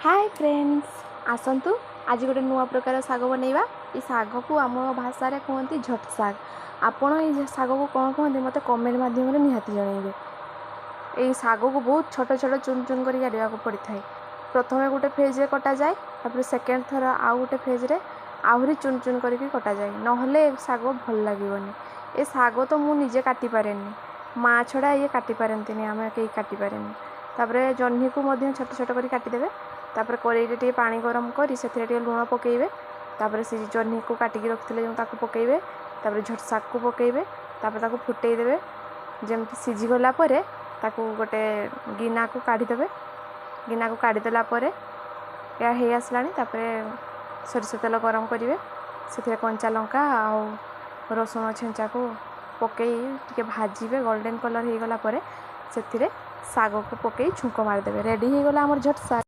ହାଏ friends, ଆସନ୍ତୁ ଆଜି ଗୋଟେ ନୂଆ ପ୍ରକାର ଶାଗ ବନେଇବା। ଏ ଶାଗକୁ ଆମ ଭାଷାରେ କୁହନ୍ତି ଝଟ ଶାଗ। ଆପଣ ଏଇ ଶାଗକୁ କ'ଣ କୁହନ୍ତି, ମୋତେ କମେଣ୍ଟ ମାଧ୍ୟମରେ ନିହାତି ଜଣାଇବେ। ଏଇ ଶାଗକୁ ବହୁତ ଛୋଟ ଛୋଟ ଚୁନ ଚୁନ କରି କାଟିବାକୁ ପଡ଼ିଥାଏ। ପ୍ରଥମେ ଗୋଟେ ଫେଜ୍ରେ କଟାଯାଏ, ତାପରେ ସେକେଣ୍ଡ ଥର ଆଉ ଗୋଟେ ଫେଜ୍ରେ ଆହୁରି ଚୁନ ଚୁନ କରିକି କଟାଯାଏ, ନହେଲେ ଶାଗ ଭଲ ଲାଗିବନି। ଏ ଶାଗ ତ ମୁଁ ନିଜେ କାଟିପାରେନି, ମା' ଛଡ଼ା ଇଏ କାଟିପାରନ୍ତିନି, ଆମେ କେହି କାଟିପାରେନି। ତାପରେ ଜହ୍ନିକୁ ମଧ୍ୟ ଛୋଟ ଛୋଟ କରି କାଟିଦେବେ। ତାପରେ କଡ଼େଇରେ ଟିକେ ପାଣି ଗରମ କରି ସେଥିରେ ଟିକେ ଲୁଣ ପକାଇବେ। ତାପରେ ସେ ଜହ୍ନିକୁ କାଟିକି ରଖିଥିଲେ ଯେଉଁ, ତାକୁ ପକାଇବେ। ତାପରେ ଝଟ ଶାଗକୁ ପକାଇବେ। ତାପରେ ତାକୁ ଫୁଟେଇ ଦେବେ। ଯେମିତି ସିଝିଗଲା ପରେ ତାକୁ ଗୋଟେ ଗିନାକୁ କାଢ଼ିଦେବେ। ଗିନାକୁ କାଢ଼ିଦେଲା ପରେ ଏହା ହେଇ ଆସିଲାଣି। ତାପରେ ସୋରିଷ ତେଲ ଗରମ କରିବେ। ସେଥିରେ କଞ୍ଚା ଲଙ୍କା ଆଉ ରସୁଣ ଛେଞ୍ଚାକୁ ପକାଇ ଟିକେ ଭାଜିବେ। ଗୋଲ୍ଡେନ୍ କଲର୍ ହେଇଗଲା ପରେ ସେଥିରେ ଶାଗକୁ ପକାଇ ଛୁଙ୍କ ମାରିଦେବେ। ରେଡ଼ି ହେଇଗଲା ଆମର ଝଟ ଶାଗ।